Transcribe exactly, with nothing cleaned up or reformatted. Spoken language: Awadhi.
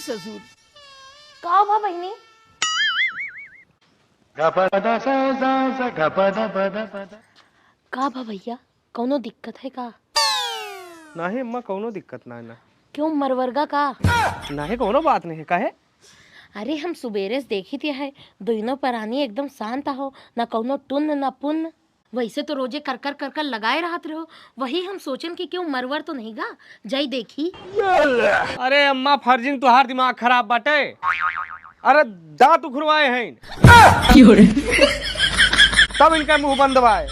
ससुर। का भा बहिनी? का भा भैया, कौनो दिक्कत है का? नाही अम्मा, कौनो दिक्कत ना है ना। क्यों, मरवर्गा का? नाही, कौनो बात नहीं है, काहे? अरे, हम सुबेरे से देखी थे है, दोनों परानी एकदम शांत हो, ना कौनो टुन्न ना पुन्न। वैसे तो रोजे कर कर कर कर लगाए रहत रहो, वही हम सोचन कि क्यों मरवर तो नहीं गा, जाई देखी। अरे अम्मा, फर्जिन तुहार दिमाग खराब बाटे। अरे दांत उखरवाए हैं। तब इनका मुंह बंद बाए।